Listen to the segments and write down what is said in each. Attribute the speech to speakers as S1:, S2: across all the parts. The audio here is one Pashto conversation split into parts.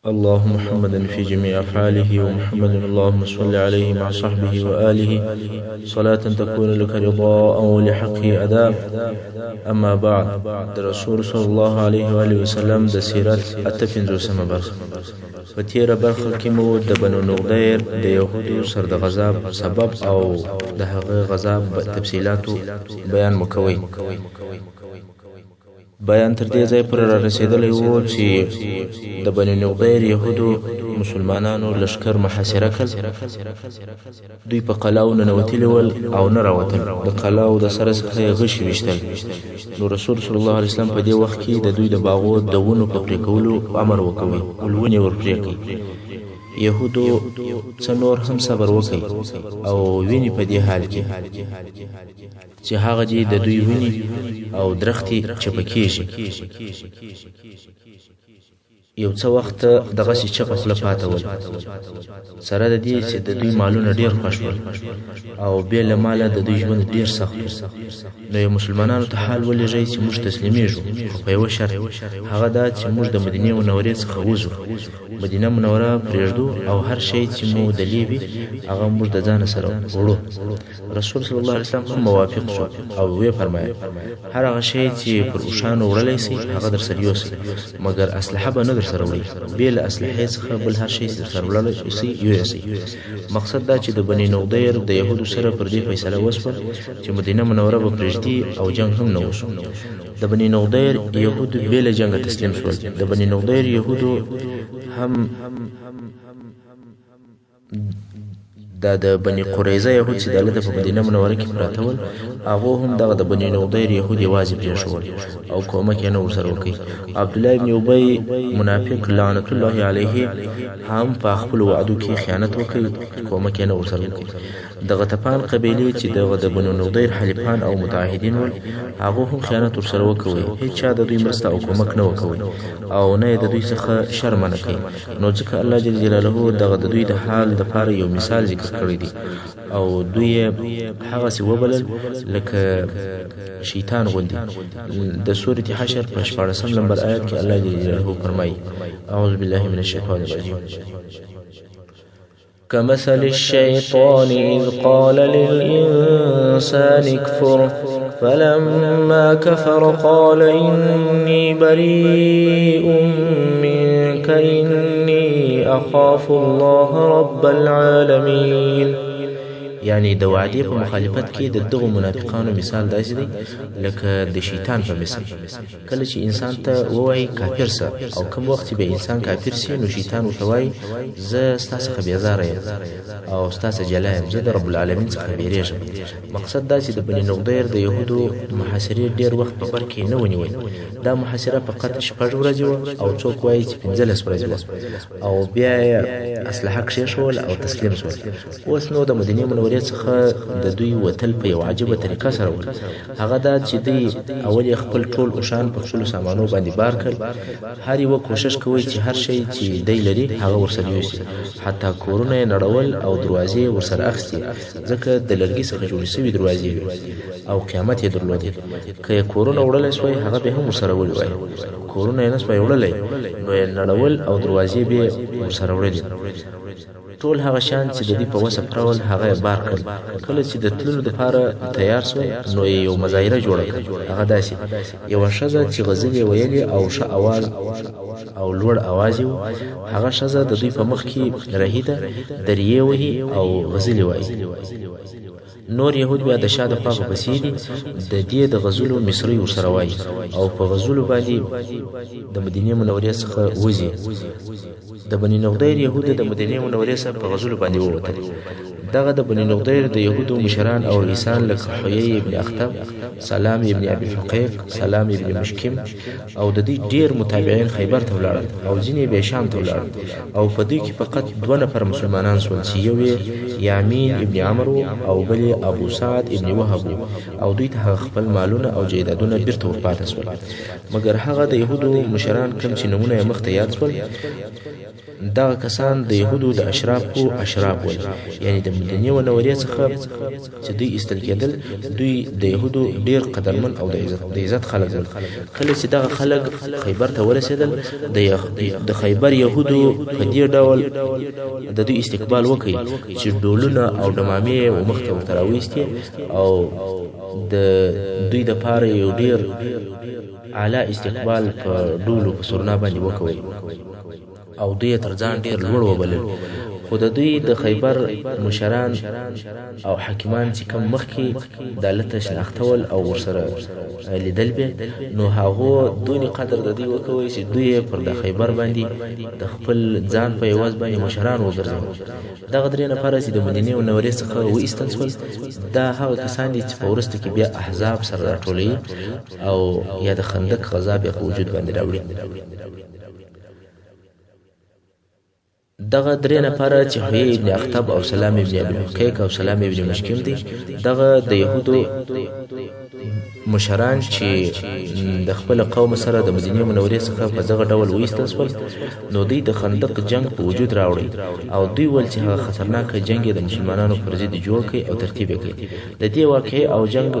S1: الله محمدا في جميع أفعاله ومحمد اللهم صل عليه مع صحبه وآله صلاة تكون لك رضاء ولحقه أداء. أما بعد، د رسول صلی الله علیه وآله وسلم د سیرت 58مه برخه. په تیره برخه کې مو د بنو نغدیر د یهودو سر د غذاب سبب او د هغه غذاب تفصیلاتو بیان مو کوي. بیان تر دې ځای پورې را رسېدلی و چې د بني نغدیر یهودو مسلمانانو لښکر محاصره کړ. دوی په قلاو ننوتلي ول او نه راوتل، د قلاو د سره څخه یې غشي ویشتل. نو رسول صلی الله علیه وسلم په دې وخت کې د دوی د باغو د ونو په پرې کولو امر وکوي، ونې ور پرې کړي. یهودو څه نور هم صبر وکړي او ویني په دې حال کې چې هغه دې د دوی ویني او درختې چپه کېږي. یو څه وخت دغسې چپه خوله پاته ول، سره د دې چې د دوی مالونه ډېر خوښ ول او بې له ماله د دوی ژوند ډېر سخت و. نو یې مسلمانانو ته حال ولېږی چې موږ تسلیمېږو، خو په یوه شرط، هغه دا چې موږ د مدینې منورې څخه وځو، مدینه منوره پرېږدو او هر شی چې مو دلې وي هغه موږ د ځانه سره وړو. رسول صلی الله علیه وسلم هم موافق شو او ویې فرمایل، هر هغه شی چې پر اوښانو وړلی سئ هغه درسره یوسئ، مګر اسلحه به نه درسره وړئ، بې له اسلحې څخه بل هر شی چې درسره وړلی سئ یوسئ. مقصد دا چې د بني نغدیر د یهودو سره پر دې فیصله وشوه چې مدینه منوره به پرېږدي او جنګ هم نه وشو. د بني نغدیر یهودو بې له جنګه تسلیم شول. د بني نغدیر یهودو هم دا د بني قریظه یهود چې دلته په مدینه منوره کې پراته ول، هغو هم دغه د بني نغدیر یهود یوازې پرېښول او کومک یې نه ورسره وکړي. عبدالله ابن ابی منافق لعنت الله علیه هم په خپلو وعدو کې خیانت وکړي، کومک یې نه ورسره وکړي. د غطفان قبیلې چې دغه د بنو نغدیر حلیفان او متعهدین ول، هغو هم خیانت ورسره وکوي، هیچا د دوی مرسته او کومک نه وکوي او نه یې د دوی څخه شر منع کوي. نو ځکه الله جل جلاله دغه د دوی د حال دپاره یو مثال ذکر کړی دی او دوی یې هغسې وبلل لکه شیطان غوندې. د سورة حشر په 16 نمبر آیت کې الله جل جلاله فرمایي: اعوذ بالله من الشیطان الرجیم. كمثل الشيطان إذ قال للإنسان اكفر فلما كفر قال إني بريء منك إني أخاف الله رب العالمين. یعنی د وعدې په مخالفت کې د دغو منافقانو مثال داسې دی لکه د شیطان په مثل. کله چې انسان ته ووایي کافر سه، او کوم وخت چې به انسان کافر سي نو شیطان ورته وایي زه ستا څخه بېزاره یم او ستا څخه جلا یم، زه د رب العالمین څخه بېرېږم. مقصد دا چې د بني نغدیر د یهودو محاصرې ډېر وخت په بر کې نه ونیول. دا محاصره فقط 6 ورځې وه او څوک وایي چې 15 ورځې وه، او بیا یې اسلحه کښېښول او تسلیم شول. اوس نو د مدینې منورې څخه د دوی وتل په یو عجیبه طریقه سره ول. هغه دا چې دوی اول یې خپل ټول اوښان په خپلو سامانو باندې بار کړل. هر یوه کوشش کوي چې هر شی چې دی لري هغه ورسره یوسي، حتی کورونه یې نړول او دروازې یې ورسره اخیستې، ځکه د لرګي څخه جوړې شوې دروازې وې او قیامت یې درلودې. که یې کورونه وړلی سوای هغه به هم ورسره وړي وای، کورونه یې نه سوای وړلی نو یې نړول او دروازې به یې ورسره وړلې. ټول هغه شیان چې د دوی په وسه پوره ول هغه یې بار کړل. کله چې د تللو دپاره تیار سول نو یې یو مظاهره جوړه کړه. هغه داسې یوه ښځه چې غزلې یې ویلې او ښه اواز او لوړ اواز یې و، هغه ښځه د دوی په مخ کې رهي ده، دریې وهي او غزلې وایي. نور یهود بیا د شا د خوا په پسې دي، د دې د غزلو مصرۍ ورسره وایي او په غزلو باندې د مدینې منورې څخه وځي. د بني نغدیر یهود د مدینې منورې څخه په غزلو باندې ووتل. دغه د بني نغدیر د یهودو مشران او رئیسان لکه حیی ابن اخطب، سلام ابن ابي الحقیق، سلام ابن مشکم او د دوی ډېر متابعین خیبر ته ولاړل او ځینې بیا شام ته ولاړل. او په دوی کې فقط 2 نفر مسلمانان شول چې یو یې یامین ابن عمر او بل یې ابو سعد ابن وهب، او دوی ته هغه خپل مالونه او جایدادونه بیرته ورپاته شول. مګر هغه د یهودو مشران کوم چې نومونه یې مخته یاد شول، دغه کسان د یهودو د اشرافو اشراف ول، یعنی د مدینې منورې څخه چې دوی ایستل کېدل، دوی د یهودو ډېر قدرمن او د عزت خلک ول. کله چې دغه خلک خیبر ته ورسېدل د خیبر یهودو په دې ډول د دوی استقبال وکړ چې ډولونه او ډمامې یې مخته ورته راویستې او د دوی دپاره یو ډېر اعلی استقبال په ډولو په سرنا باندې وکول او دوی یې تر ځان ډېر لوړ وبلل. خو د دوی د خیبر مشران او حاکمان چې کوم مخکې دالته شناخته ول او ورسره لیدل به، نو هغو دونې قدر د دوی وکوي چې دوی یې پر د خیبر باندې د خپل ځان په عوض باندې مشران وګرځول. دغه درې نفره چې د مدینې منورې څخه وایستل شول، دا هغه کسان دي چې په وروسته کې بیا احزاب سره راټولوي او یا د خندق غزا بیا په وجود باندې راوړي. دغه درې نفره چې حیی ابن اخطب او سلام ابن ابي الحقیق او سلام ابن مشکم دي، دغه د یهودو مشران چې د خپل قوم سره د مدینې منورې څخه په دغه ډول وایستل شول، نو دوی د خندق جنګ په وجود راوړی او دوی ول چې هغه خطرناک جنګ یې د مسلمانانو پر ضد جوړ کړي او ترتیب یې کړي. د دې واقعې او جنګ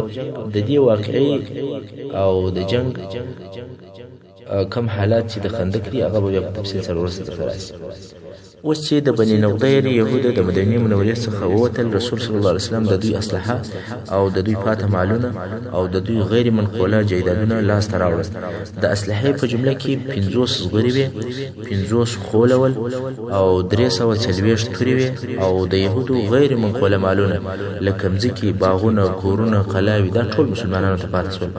S1: د دې واقعې او د جنګ کم حالات چې د خندق دي هغه به بیا په تفصیل سره وروسته درته راشي. اوس چې د بني نضیر یهود د مدینې منورې څخه ووتل، رسول صلی الله علیه وسلم د دوی اسلحه او د دوی پاته مالونه او د دوی غیر منقوله جایدادونه لاسته راوړل. د اسلحې په جمله کې 50 زغرې وې، 50 خوله ول او 340 تورې وې او د یهودو غیر منقوله مالونه لکه مځکې، باغونه، کورونه، قلاوې دا ټول مسلمانانو ته پاتې شول.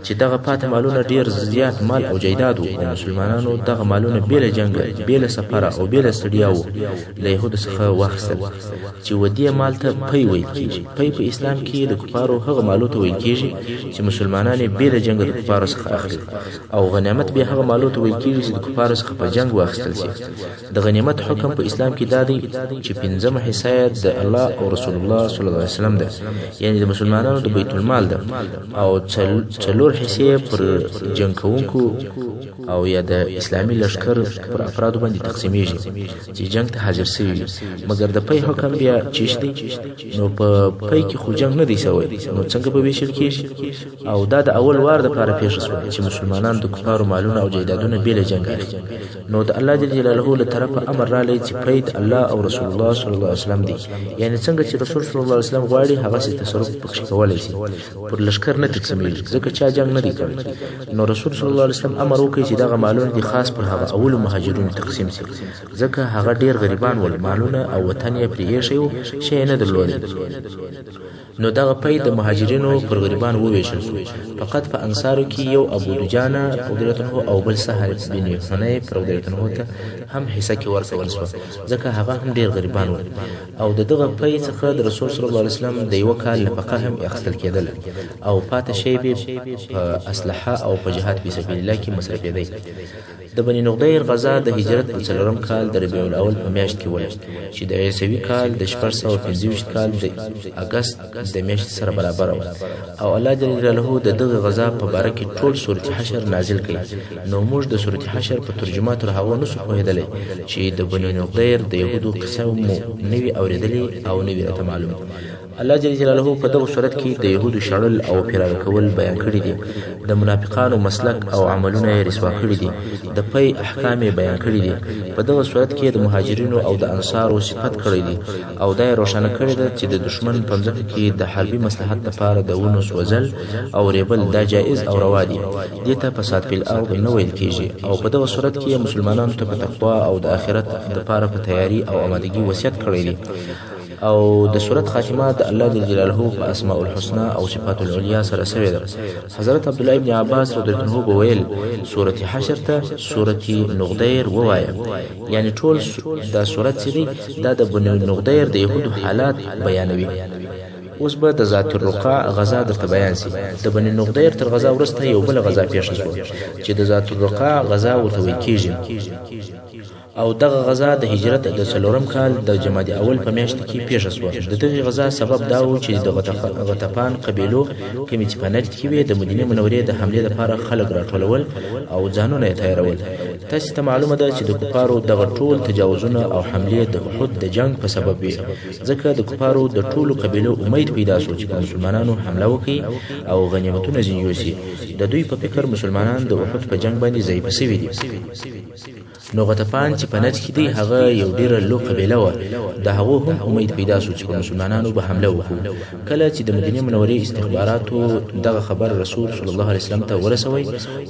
S1: چې دغه پاتې مالونه ډېر زیات مال او جایداد وو او مسلمانانو دغه مالونه بې له جنګه، بې له سفره او بې له ستړیا له یهودو څخه واخیستل، چې و دې مال ته پی ویل کېږي. پی په اسلام کې د کفارو هغه مالو ته ویل کېږي چې مسلمانان یې بې له جنګه د کفارو څخه اخلي، او غنیمت بیا هغه مالو ته ویل کېږي چې د کفارو څخه په جنګ واخیستل شي. د غنیمت حکم په اسلام کې دا دی چې پنځمه حصه یې د الله او رسول الله صلی الله علیه وسلم ده، یعنې د مسلمانانو د بیت المال ده، او څلور حصې پر جنګ کوونکو او یا د اسلامي لښکر پر افرادو باندې تقسیمیږي چې جنګ ته حاضر شوي وي. مګر د پی حکم بیا چیش دی؟ نو په پی کې خو جنګ نه دی شوی، نو څنګه به ویشل کېږي؟ او دا د اول وار دپاره پېښه شوه چې مسلمانان د کفارو مالونه او جایدادونه بې له جنګه اخلي. نو د الله جل جلاله له طرفه امر راغلی چې پی د الله او رسول الله صلی الله علیه وسلم دی، یعنې څنګه چې رسول صلی الله علیه وسلم غواړي هغسې تصرف پکښې کولی شي، پر لښکر نه تقسیمېږي ځکه چا جنګ نه دی کړی. نو رسول صلی الله علیه وسلم امر وکړ چې دغه مالونه دې خاص پر هغه اولو مهاجرینو تقسیم شي، ځکه هغه ډېر غریبان ول، مالونه او وطن یې پرې ایښی و، شی یې نه درلودی. نو دغه پی د مهاجرینو پر غریبانو وویشل شو. فقط په انصارو کې یو ابو دجانه رضی الله عنه او بل سهل بن حنیف رضی الله عنه ته هم حصه کې ورکول شوه، ځکه هغه هم ډېر غریبان ول. او د دغه پی څخه د رسول صلی الله علیه وسلم د یوه کال نفقه هم اخیستل کېدله او پاته شی به په اسلحه او په جهاد فی سبیل الله کې مصرفېدی. د بني نضیر غزا د هجرت په څلورم کال د ربیع الاول په میاشت کې وه، چې د عیسوي کال د 625 کال د اګست د میاشتې سره برابره وه. او الله جل جلاله د دغه غزا په باره کې ټول سورت حشر نازل کړ. نو موږ د سورت حشر په ترجمه تر هغو نه شو پوهېدلی چې د بني نضیر د یهودو قصه مو نه وي اورېدلې او نه وي راته معلوم. الله جل جلاله په دغه صورت کې د یهودو شړل او فرار کول بیان کړي دي، د منافقانو مسلک او عملونه یې رسوا کړي دي، د پی احکام یې بیان کړي دي. په دغه صورت کې د مهاجرینو او د انصارو صفت کړی دی او دا یې روښانه کړې ده چې د دښمن په مځکه کې د حربي مصلحت لپاره د ونو سوځل او ریبل دا جایز او روا دي، دې ته فساد فی الارض نه ویل کېږي. او په دغه صورت کې مسلمانانو ته په تقوا او د آخرت دپاره په تیاری او آمادګي وصیت کړی دی. او د سورت خاتمه د الله جل جلاله په اسماء الحسنا او صفات العلیا سره سوې ده. حضرت عبدالله ابن عباس رضی الله عنه به ویل سورت حشر ته سورت نغدیر ووایه، یعنی ټول دا سورت چې دی دا د بني نضیر د یهودو حالات بیانوي. اوس به د ذات الرقاع غزا درته بیان سي. د بني نضیر تر غزا وروسته یو بله غزا پېښه شوه چې د ذات الرقاع غزا ورته ویل کېږي. او دغه غزا د هجرت د څلورم کال د جمادی اول په میاشت کې پېښه شوه. د دغې غزا سبب دا و چې د غطفان قبیلو کومې چې په نجد کې وې د مدینې منورې د حملې لپاره خلک راټولول او ځانونه یې تیارول. تاسې ته معلومه ده چې د کفارو دغه ټول تجاوزونه او حملې د احد د جنګ په سبب وې، ځکه د کفارو د ټولو قبیلو امید پیدا شو چې په مسلمانانو حمله وکړي او غنیمتونه ځینې یوسي. د دوی په فکر مسلمانان د احد په جنګ باندې ضعیف شوي دي. نو غطفان چې په نجد کې دی هغه یو ډیره لو قبیله وه، د هغو هم امید پیدا شو چې په مسلمانانو به حمله وکړو. کله چې د مدینې منورې استخباراتو دغه خبر رسول صلی الله علیه وسلم ته ورسوي،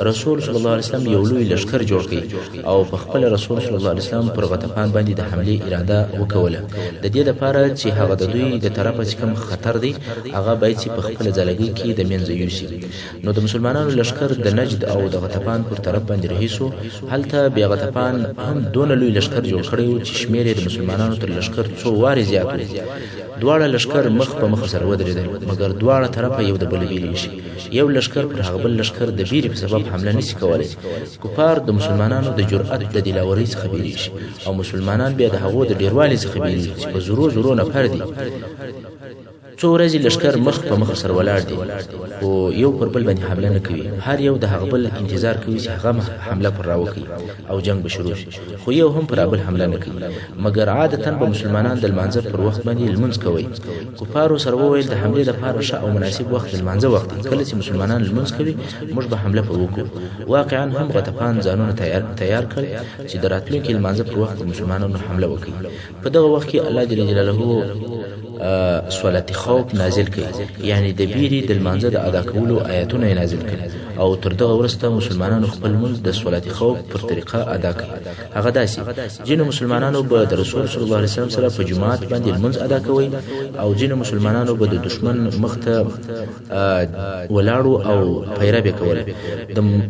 S1: رسول صلی الله علیه وسلم یو لوی لښکر جوړ کړ او په خپل رسول صلی الله علیه وسلم پر غطفان باندې د حملې اراده وکوله، د دې لپاره چې هغه د دوی د طرفه چې کوم خطر دی هغه باید چې په خپله ځالګۍ کې د منځه یوسي. نو د مسلمانانو لښکر د نجد او د غطفان پر طرف باندې رهي شو. هلته بیا غطفان هم دونه لوی لښکر جوړ کړی و چې شمېر یې د مسلمانانو تر لښکر څو وارې زیات و. دواړه لښکر مخ په مخ سره ودرېدل، مګر دواړه طرفه یو د بل وېرېږي. یو لښکر پر هغه بل لښکر د وېرې په سبب حمله نشي کولی. کفار د مسلمانانو د جرأت د دلاورۍ څخه وېرېږي او مسلمانان بیا د هغو د ډېروالي څخه وېرېږي چې په زرو زرو نفر دي. څو ورځې لښکر مخ په مخ سره ولاړ دي، خو یو پر بل باندې حمله نه کوي. هر یو د هغه بل انتظار کوي چې هغه حمله پر راوکړي او جنګ به شروع شي، خو یو هم پر بل حمله نه کوي. مګر عادتاً به مسلمانان د لمانځه پر وخت باندې لمونځ کوي. کفارو سره وویل د حملې لپاره ښه او مناسب وخت د لمانځه وخت دی، کله چې مسلمانان لمونځ کوي موږ به حمله پر وکړو. واقعا هم غطفان ځانونه تیار کړل چې د راتلونکي لمانځه پر وخت پر مسلمانانو حمله وکړي. په دغه وخت کې الله جل جلاله صلات خوف نازل کړي، یعنی د بیرې د لمانځه د ادا کولو آیاتونه یې نازل کړي او تر دغه وروسته مسلمانانو خپل لمونځ د صلات خوف پر طریقه ادا کړي. هغه داسې ځینو مسلمانانو به د رسول صلی الله علیه وسلم سره په جومات باندې لمونځ ادا کوي او ځینو مسلمانانو به د دښمن مخ ته ولاړو او پیره به کوله.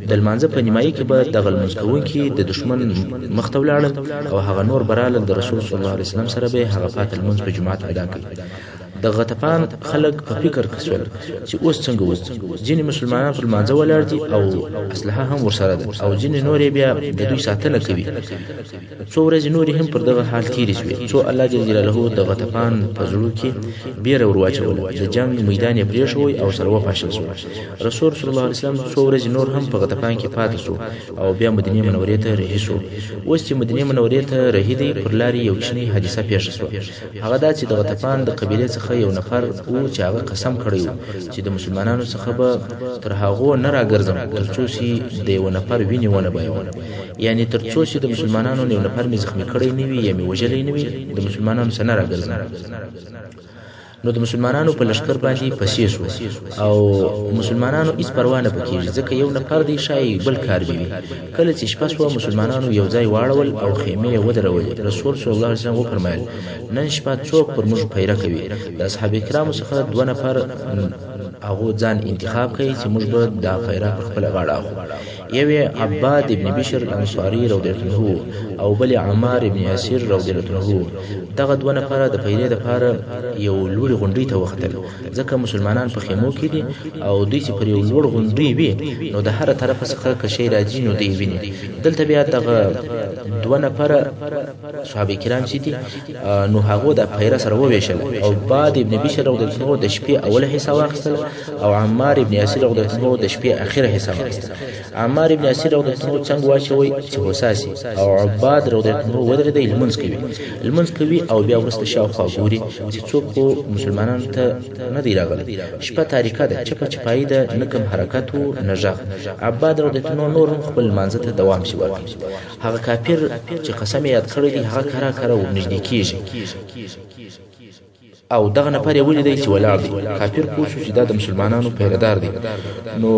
S1: د لمانځه په نیمایي کې به دغه لمونځ کوونکي د دښمن مخ ته ولاړل او هغه نور به رالل د رسول صلی الله علیه وسلم سره به هغه پاته لمونځ په جومات ادا کوي. د غطفان خلک په فکر کې شول چې اوس څنګه وکړو. ځینې مسلمانان پر لمانځه ولاړ دي او اسلحه هم ورسره ده او ځینې نور یې بیا د دوی ساتنه کوي. څو ورځې نورې هم پر دغه حال تېرې شوې، څو الله جل جلاله د غطفان په زړو کې بیره ور واچوله، د جنګ میدان یې پرېښود او سره وپاشل شو. رسول صلی الله علیه وسلم څو ورځې نور هم په غطفان کې پاتې شو او بیا مدینې منورې ته رهي شو. اوس چې مدینې منورې ته رهي دی، پر لارې یو کوچنۍ حادثه پېښه شوه. هغه دا چې د غطفان د قبیلې څخه یو نفر و چې هغه قسم کړی و چې د مسلمانانو څخه به تر هغو نه راګرځم تر څو چې د یوه نفر وینې ونه بهیوم، یعنې تر څو چې د مسلمانانو یو نفر مې زخمي کړی نه وي یا مې وژلی نه وي د مسلمانانو څخه نه راګرځم. نو د مسلمانانو په لښکر باندې پسې شو او مسلمانانو هیڅ پروا نه پکېږي، ځکه یو نفر دی ښایي بل کار به وي. کله چې شپه شوه مسلمانانو یو ځای واړول او خیمې یې ودرولې. رسول صلی الله علیه وسلم وفرمایل نن شپه څوک پر موږ پیره کوي؟ د اصحاب کرامو څخه دوه نفر هغو ځان انتخاب کوي چې موږ به دا پیره پر خپله غاړه اخلو. یو یې عباد ابن بشر الانصاري رضی الله عنه او بل یې عمار ابن یاسر رضی الله عنه. دغه دوه نفره د پیرې دپاره یو لوړې غونډۍ ته وختل، ځکه مسلمانان په خیمو کې دي او دوی چې پر یو لوړ غونډۍ وي نو د هره طرفه څخه که شی راځي نو دوی ویني. دلته بیا دغه دوه نفره صحابه کرام چې دي نو هغو دا پیره سره وویشله او عباد ابن بشر رضی الله عنه د شپې اوله حصه واخیستله او عمار ابن یاسر رضی الله عنه د شپې اخره حصه واخیستله. عمار ابن یاسر رضی الله عنه څنګ واچوي چې هوسا شي او عباد رضی الله عنه ودرېدی لمونځ کوي او بیا وروسته شاوخوا ګوري چې څوک خو مسلمانانو ته نه دی راغلی. شپه تاریکه ده، چپه چپایي ده، نه کوم حرکت و نه غږ. عباد رضی الله عنه نور هم خپل لمانځه ته دوام شي ورکړي. هغه کافر چې قسم یې یاد کړی دی هغه کرا کرا ورنږدې کېږي او دغه نفر یې ولیدی چې ولاړ دی. کافر پوه شو چې دا د مسلمانانو پیردار دی، نو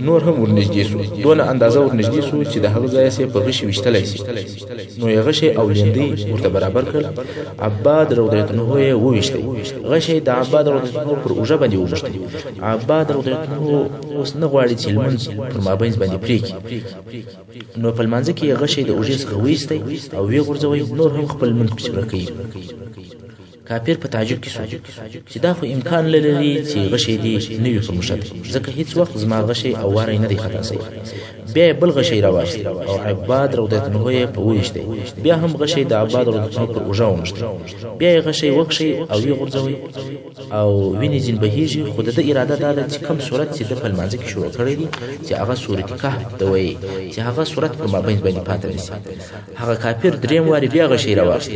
S1: نور هم ورنږدې شو، دونه اندازه ورنږدې شو چې د هغه ځایه یې په غشي ویشتلی شي. نو یې غشی او لیندۍ ورته برابر کړل. عباد رضی الله عنه یې وویشتی، غشی د عباد رضی الله عنه پر اوږه باندې وموښتی. عباد رضی الله عنه اوس نه غواړي چې لمونځ پر مابینځ باندې پرې کړي، نو په لمانځه کې یې غشی د اوږې څخه وایستی او ویې غورځوی، نور هم خپل لمونځ پسې ورکوي. کافر په تعجب کې سو چې دا خو امکان نه لري چې غشی دې نه وي پر مښتی، ځکه هیڅ وخت زما غشی او واری نه دی خطا سوی. بیا یې بل غشی راواخیست او عباد رضی الله عنه یې په وویشتی. بیا هم غشی د عباد رضی الله عنه پر اوږه ونښتی. بیا یې غشی وکښی او ویې غورځوی او وینې ځین بهیږي. خو د ده اراده دا ده چې کوم سورت چې ده په لمانځه کې شروع کړی دی چې هغه سورت کهف ته وایي، چې هغه سورت پر مابین باندې پاته نه سي. هغه کافر دریم وارې بیا غشی راواخیست،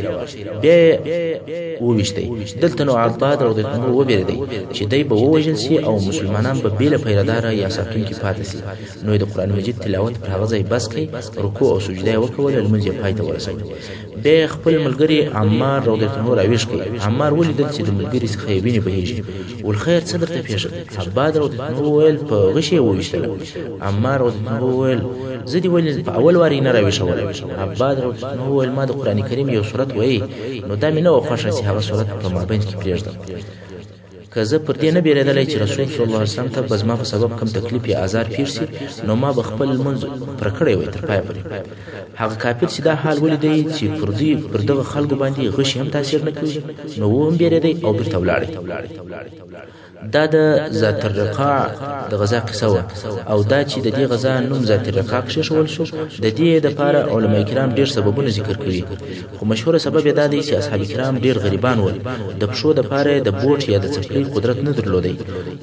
S1: بیا یې وویشتی. دلته نو عباد رضی الله عنه وبېرېدی چې دی به ووژل سي او مسلمانان به بې له پیرداره یا ساتونکي پاته سي. نو یې د قرآن مجید تلاوت پر هغه ځای بس کړ، رکوع او سجده یې وکوله، لمونځ یې پای ته ورسوی. بیا یې خپل ملګری عمار رضی الله عنه راویښ کړ. عمار ولیدل چې د ملګري څخه یې وینې بهیږي. ول خیر څه درته پېښه ده؟ عباد رضی الله عنه وویل په غشي یې وویشتلم. عمار رضی الله عنه وویل زه دې ولې په اول وار یې نه راویښولم؟ عباد رضی الله عنه وویل ما د قرآن کریم یو سورت ویی، نو دا مې نه وه خوښه چې هغه سورت په مابین کې پرېږدم. که زه پر دې نه بېرېدلی چې رسول صلی الله علیه وسلم ته به زما په سبب کوم تکلیف یا آزار پېښ سي، نو ما به خپل لمونځ پوره کړی وای تر پایه پورې. هغه کافر چې دا حال ولیدی چې پر دوی پر دغه خلکو باندې غشي هم تاثیر نه کوي، نو و هم بېرېدی او بیرته ولاړی. دا د ذات الرقاع د غزا قصه وه. او دا چې د دې غزا نوم ذات الرقاع کښېښول شو، د دې دپاره علما کرام ډېر سببونه ذکر کوي، خو مشهوره سبب یې دا دی چې اصحاب کرام ډېر غریبان ول، د پښو دپاره یې د بوټ یا د څپلۍ قدرت نه درلودی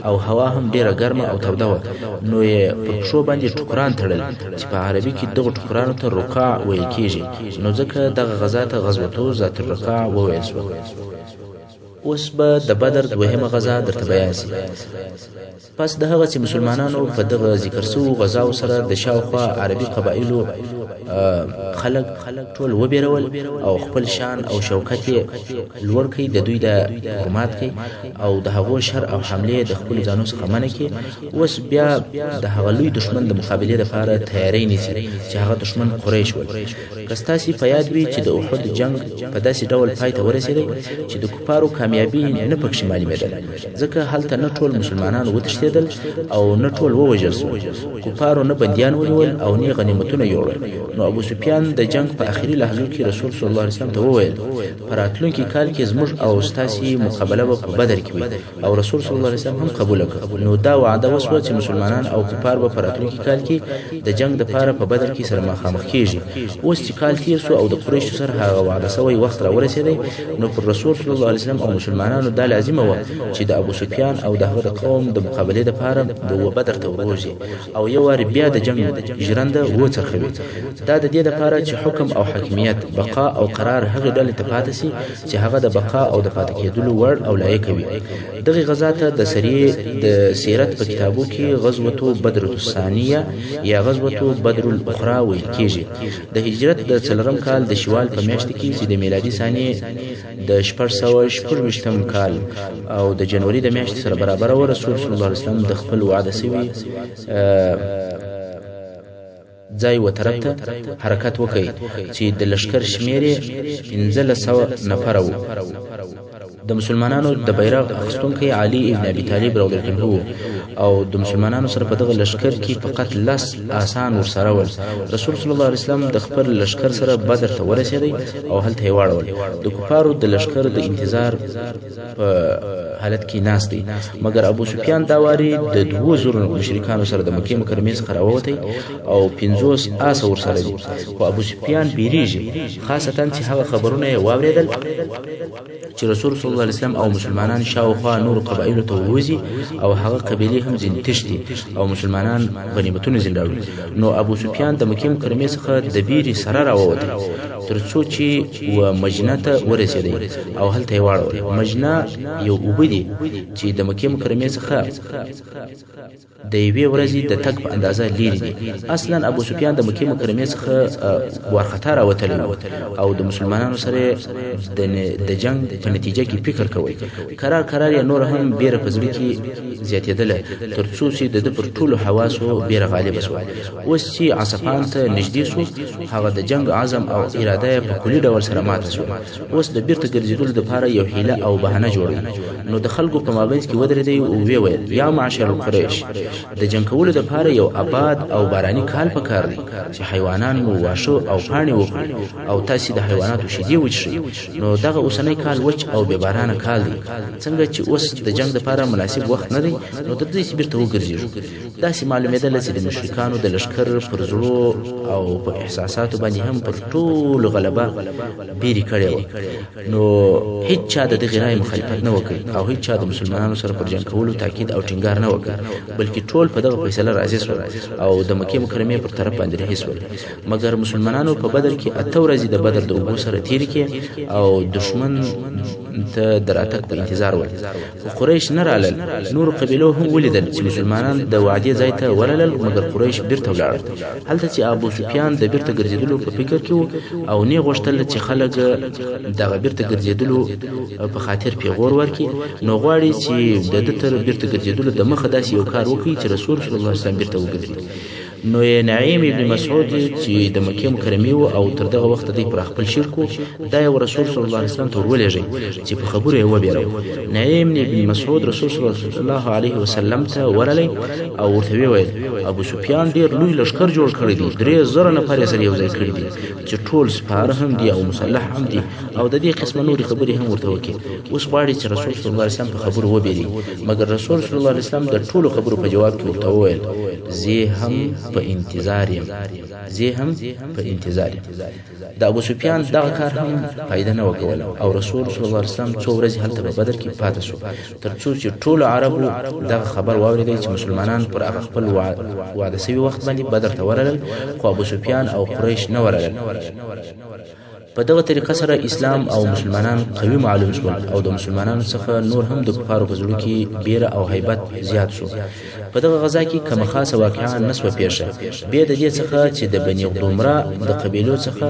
S1: او هوا هم ډېره ګرمه او توده وه، نو یې پر پښو باندې ټوکران تړل چې په عربي کې دغو ټوکرانو ته رقاع ویل کېږي، نو ځکه دغه غزا ته غزوتو ذات الرقاع وویل شوه. اوس به د بدر دوهمه غزا درته بیان سي. پس د هغه چې مسلمانانو په دغه ذکر سوو غزاو سره د شاوخوا عربي قبایلو خلک ټول وبېرول او خپل شان او شوکت یې لوړ کړ، د دوی د حرمات کړ او د هغو شر او حملې د خپلو ځانو څخه منع کړي، اوس بیا د هغه لوی دښمن د مقابلې لپاره تیاری نیسي چې هغه دښمن قریش ول. که ستاسې په یاد وي چې د احد جنګ په داسې ډول پای ته ورسېدی چې د کفارو کامیابي نه پکښې معلومېدله، ځکه هلته نه ټول مسلمانان وتښتېدل او نه ټول ووژل سول. کفارو نه بندیان ونیول او نه غنیمتونه یوړل. نو ابو سفیان د جنګ په اخري لحظو کې رسول صلی الله علیه وسلم ته وویل په راتلونکي کال کې زموږ او ستاسې مقابله به په بدر کې وي، او رسول صلی الله علیه وسلم هم قبوله کړه. نو دا وعده وشوه چې مسلمانان او کفار به په راتلونکي کال کې د جنګ دپاره په بدر کې سره مخامخ کیږي. اوس چې کال تیر سو او د قریشو سره هغه وعده سوی وخت راورسېدی، نو پر رسول صلی الله علیه وسلم او مسلمانانو دا لازمه وه چې د ابو سفیان او د هغه د قوم د مقابلې دپاره د بدر ته وروځي او یو وار بیا د جنګ ژرنده وڅرخوي. دا د دې لپاره چې حکم او حاکمیت، بقا او قرار هغې ډلې ته پاتې سي چې هغه د بقا او د پاتې کېدلو وړ او لایق وي. دغې غزا ته د سیرت په کتابو کې غزوة بدر الثانیه یا غزوة بدر الاخرى ویل کیږي. د هجرت د څلورم کال د شوال په میاشت کې چې د میلادي ثانیې د 626 کال او د جنوري د میاشتې سره برابره وه، رسول صلی الله علیه وسلم د خپل وعده سوي ځای و طرف ته حرکت وکړ چې د لښکر شمېر یې 1500 نفره وو. د مسلمانانو د بیرغ اخیستونکی علي ابن ابي طالب رضی الله عنه او د مسلمانانو سره په دغه لښکر کې فقط 10 آسان ورسره ول. رسول صلی الله علیه وسلم د خپل لښکر سره بدر ته ورسېدی او هلته یې واړول. د کفارو د لښکر د انتظار په حالت کې ناست دی، مګر ابو سفیان دا واري د 2000 مشرکانو سره د مکې مکرمې څخه راووتی او 50 آسه ورسره دي. خو ابو سفیان بیریږي، خاصتا چې هغه خبرونه یې واورېدل چې رسول صلی الله علیه وسلم او مسلمانان شاوخوا نورو قبایلو ته ووځي او هغه قبیلې هم ځینې تښتي او مسلمانان غنیمتونه ځینې راوړي. نو ابو سفیان د مکې مکرمې څخه د بیرې سره راووتی تر څو چې و مجنه ته ورسېدی او هلته یې واړول. مجنه یو اوبه دي چې د مکې مکرمې څخه د یوې ورځې د تګ په اندازه لیرې دي. اصلا ابو سفیان د مکې مکرمې څخه وارخطا راوتلی و او د مسلمانانو سره د جنګ په نتیجه کې فکر کوي. کرار کرار یې نور هم بیره په زړه کې زیاتېدله تر څو چې د ده پر ټولو حواسو بیره غالبه شوه. اوس چې عصفان ته نږدې شو، هغه د جنګ عزم او اراده
S2: اراده یې په کلي ډول سره ماته شوه. اوس د بیرته ګرځېدلو دپاره یو حیله او بهانه جوړوي. نو د خلکو په مابینځ کې ودرېدی او ویې ویل: یا معشر القریش، د جنګ کولو دپاره یو اباد او باراني کال پکار دی چې حیوانان مو واښه او پاڼې وخوري او تاسې د حیواناتو شیدې وڅښئ. نو دغه اوسنی کال وچ او بې بارانه کال دی، څنګه چې اوس د جنګ دپاره مناسب وخت نه دی، نو درځئ چې بیرته وګرځېږو. داسې معلومېدله چې د مشرکانو د لښکر پر زړو او په احساساتو باندې هم پر ټولو غلبه بیرې کړې وه. نو هیچا د دغې رایې مخالفت نه وکړ او هیچا د مسلمانانو سره پر جنګ کولو تاکید او ټینګار نه وکړ، بلکې ټول په دغه فیصله راضي شول او د مکې مکرمې پر طرف باندې رهي شول. مګر مسلمانانو په بدر کې 8 ورځې د بدر د اوبو سره تېرې کړې او دښمن ته د راتګ په انتظار ول، خو قریش نه رالل. نورو قبیلو هم ولیدل چې مسلمانان د وعدې ځای ته ورلل، مګر قریش بیرته ولاړل. هلته چې ابو سفیان د بیرته ګرځېدلو په فکر کې و او نه غوښتل چې خلک دغه بیرته ګرځېدلو په خاطر پیغور ورکړي، نو غواړي چې د ده تر بیرته ګرځېدلو د مخه داسې یو کار وکړي چې رسول صلی الله علیه وسلم بیرته وګرځي. نو یې نعیم ابن مسعود چې د مکې مکرمې و او تر دغه وخته دی پر خپل شرک و، دا یې رسول صلی الله علیه وسلم ته ورولېږی چې په خبرو یې وبېروه. نعیم ابن مسعود رسول صلی الله علیه وسلم ته ورغلی او ورته ویې ویل: ابو سفیان ډېر لوی لښکر جوړ کړی دی، 3000 نفر یې سره یو ځای کړي دي چې ټول سپاره هم دي او مسلح هم دي، او د دې قسمه نورې خبرې هم ورته وکړي. اوس غواړي چې رسول صلی الله علیه وسلم په خبرو وبېري، مګر رسول صلی الله علیه وسلم د ټولو خبرو په جواب کې ورته وویل: زه هم په انتظار یم، زه هم په انتظار یم. د ابو سفیان دغه کار هم فایده نه وکوله او رسول صلی الله علیه وسلم څو ورځې هلته په بدر کې پاتې شو، تر څو چې ټولو عربو دغه خبر واورېدی چې مسلمانان پر هغه خپل وعده سوي وخت باندې بدر ته ورغلل، خو ابو سفیان او قریش نه ورغلل. په دغه طریقه سره اسلام او مسلمانان قوي معلوم شول او د مسلمانانو څخه نور هم د کفارو په زړه کې بیره او هیبت زیات شو. په دغه غزا کې کومه خاصه واقعه نه شوه پېښه، بې د دې څخه چې د بني غدومره د قبیلو څخه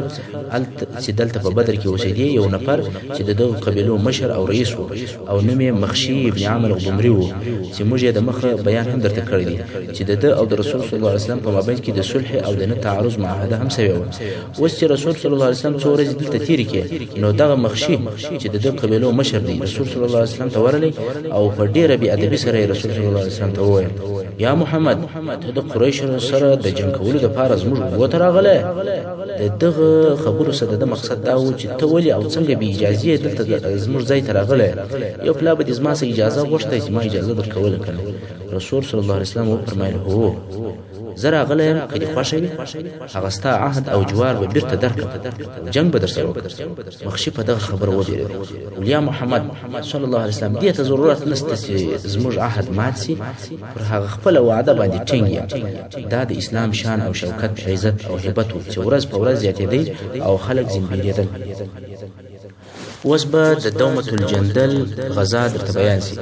S2: چې دلته په بدر کې اوسېدی یو نفر چې د دغو قبیلو مشر او رئیس و او نوم یې مخشي ابن عامر غدومري و، چې موږ یې د مخه بیان هم درته کړی دی، چې د ده او د رسول صلی الله علیه وسلم په مابین کې د صلح او د نه تعرض معاهده هم سوې وه. اوس چې رسول صلی الله علیه وسلم څو ورځې دلته تېرې کړې، نو دغه مخشي چې د ده قبیلو مشر دی رسول صلی الله علیه وسلم ته ورغلی او په ډېره بې ادبي سره یې رسول صلی الله علیه وسلم ته وویل: یا محمد، ته د قریشو سره د جنګ کولو دپاره زموږ اوبو ته راغلی؟ د دغه خبرو څخه د ده مقصد دا و چې ته ولې او څنګه بې اجازې دلته زموږ ځای ته راغلی؟ یو پلا به دې زما څخه اجازه غوښتی چې ما اجازه درکوله که نه؟ رسول صلی الله علیه وسلم وفرمیل: هو، زه راغلی یم، که دې خوښه وي هغه ستا عهد او جوار به بیرته درکړم، جنګ به درسره وکړم. مخشي په دغه خبره وبېرېدی. ولیا محمد صلی الله علیه وسلم، دې ته ضرورت نشته چې زموږ عهد مات سي، پر هغه خپله وعده باندې ټینګ یم. دا د اسلام شان او شوکت، عزت او هیبت و چې ورځ په ورځ زیاتېدی او خلک ځینې بېرېدل. اوس به د دومة الجندل غزا درته بیان سي.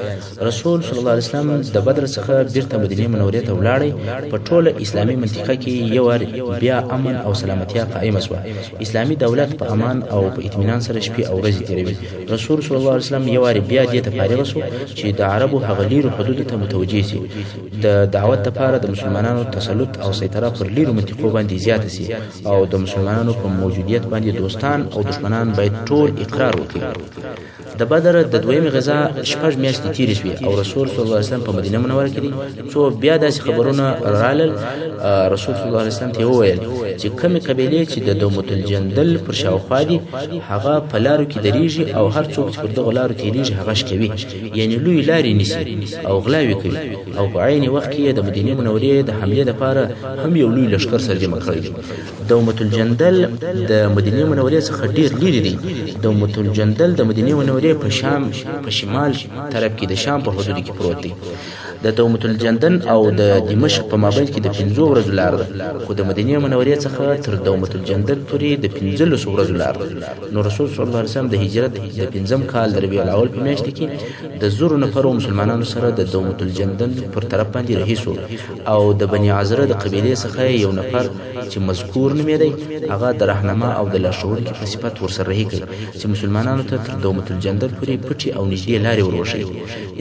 S2: رسول صلی الله علیه وسلم د بدر څخه بیرته مدینې منورې ته ولاړی. په ټوله اسلامي منطقه کې یو وار بیا امن او سلامتیا قائمه شوه. اسلامي دولت په امان او په اطمینان سره شپې او ورځې تېروي. رسول صلی الله علیه وسلم یو وار بیا دې ته فارغ شو چې د عربو هغه لیرو حدودو ته متوجه سي، د دعوت لپاره د مسلمانانو تسلط او سیطره پر لیرو منطقو باندې زیاته سي او د مسلمانانو په موجودیت باندې دوستان او دښمنان باید ټول اقرار وکړي. د بدر د دویمې غزا 6 میاشتې تېرې شوې او رسول صلی الله علیه وسلم په مدینه منوره کې دی، څو بیا داسې خبرونه رالل. رسول صلی الله علیه وسلم ته یې وویل چې کومې قبیلې چې د دومة الجندل پر شاوخوا دي هغه په لارو کې درېږي او هر څوک چې پر دغو لارو تېرېږي هغه شکوي، یعنې لویې لارې نیسي او غلاوې کوي، او په عین وخت کې یې د مدینې منورې د حملې لپاره هم یو لوی لښکر سره جمع کړی دی. دومة الجندل د مدینې منورې څخه ډېر لیرې دی. دومة الجندل د مدینې منورې په شمال طرف کې د شام په حدودو کې پروت دی. د دومة الجندل او د دمشق په مابین کې د 5 ورځو لار ده، خو د مدینې منورې څخه تر دومة الجندل پورې د 15 ورځو لار ده. نو رسول صلی الله علیه وسلم د هجرت د 5 کال د ربیع الاول په میاشت کې د 1000 نفرو مسلمانانو سره د دومة الجندل پر طرف باندې رهي شو او د بني عذره د قبیلې څخه یو نفر چې مذکور نومېدی هغه د رهنما او د لارښوونکي په صفت ورسره رهي کړ چې مسلمانانو ته تر دومة الجندل پورې پټې او نږدې لارې ور وښیي.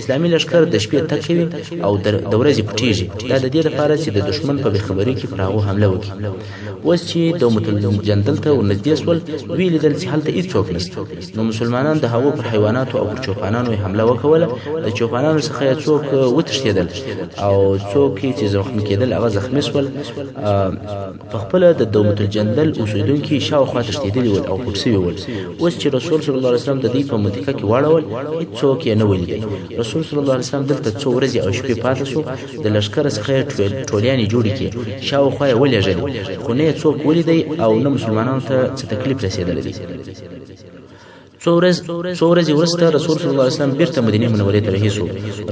S2: اسلامي لښکر د شپې تګ کوي. او د ورځې پټیږي. دا د دې لپاره چې د دښمن په بې خبرۍ کې پر هغو حمله وکړي. اوس چې دومة الجندل ته ورنږدې شول، ویې لیدل چې هلته هیڅوک نشته. نو مسلمانان د هغو پر حیواناتو او پر چوپانانو یې حمله وکوله. د چوپانانو څخه یې څوک وتښتېدل او څوک یې چې زخمي کېدل هغه زخمي شول. په خپله د دومة الجندل اوسېدونکي شاوخوا تښتېدلي ول او پټ شوي ول. اوس چې رسول صلی الله علیه وسلم د دوی په منطقه کې واړول، هیڅوک یې نه ولیدل. رسول صلی الله علیه وسلم دلته څو ورځې او شپې پاتې شو. د لښکر څخه یې ټولیانې جوړې کړې، شاوخوا یې ولېږلې، خو نه یې څوک ولیدی او نه مسلمانانو ته څه تکلیف رسېدلی دی. څو ورځې وروسته رسول صلی الله علیه وسلم بیرته مدینې منورې ته رهي شو.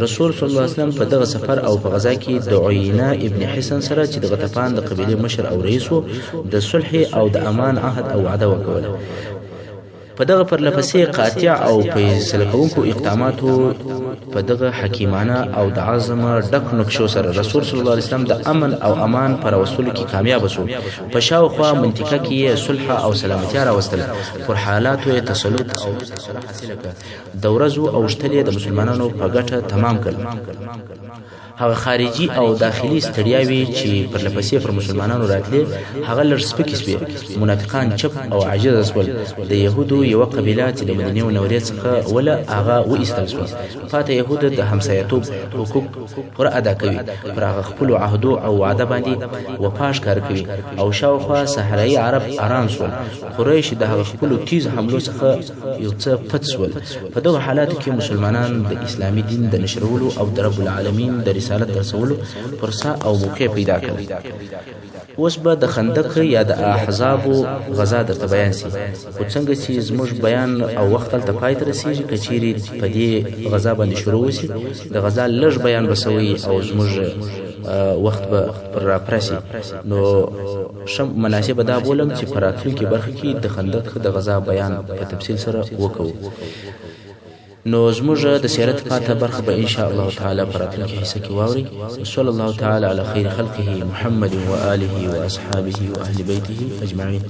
S2: رسول صلی الله علیه وسلم په دغه سفر او په غزا کې د عینه ابن حسن سره چې د غطفان د قبیلې مشر او رئیس و، د صلح او د امان عهد او وعده وکوله. په دغه پرلپسې قاطع او فیصله کوونکو اقداماتو، په دغه حکیمانه او د عزم ډک نقشو سره رسول صلی الله علیه وسلم د امن او امان په راوستلو کې کامیاب شو. په شاوخوا منطقه کې یې صلح او سلامتیا راوستله، پر حالاتو یې تسلط او سیطره حاصله کړه، د ورځو اوښتل یې د مسلمانانو په ګټه تمام کړل. هغه خارجي او داخلي ستړیاوې چې پرلپسې پر مسلمانانو راتلې، هغه لږ سپکې شوې. منافقان چپ او عاجزه شول. د یهودو یوه قبیله چې د مدینې منورې څخه وله، هغه وایستل شوه. پاته یهود د همسایتوب حقوق پوره ادا کوي، پر هغه خپلو عهدو او وعده باندې وفا ښکاره کوي او شاوخوا صحرایي عرب ارام شول. قریش د هغه خپلو تیزو حملو څخه یو څه پڅ شول. په دغو حالاتو کې مسلمانان د اسلامي دین د نشرولو او د رب العالمین د رسالت رسولو فرصت او موقع پیدا کړه. اوس به د خندق یا د احزابو غزا درته بیان سي، خو څنګه چې زموږ بیان او وخت هلته پای ته رسیږي، که چیرې په دې غزا باندې شروع وسي، د غزا لږ بیان به سوی او زموږ وخت به پر راپرسي. نو ښه مناسبه دا بولم چې په راتلونکې برخه کې د خندق د غزا بیان په تفصیل سره وکړو. نو زموږ د سیرت پاته برخه به ان شاء الله تعالی په راتلونکې حصه کې واورئ. صلی الله تعالی علی خیر خلقه محمد وآله واصحابه واهل بیته اجمعین.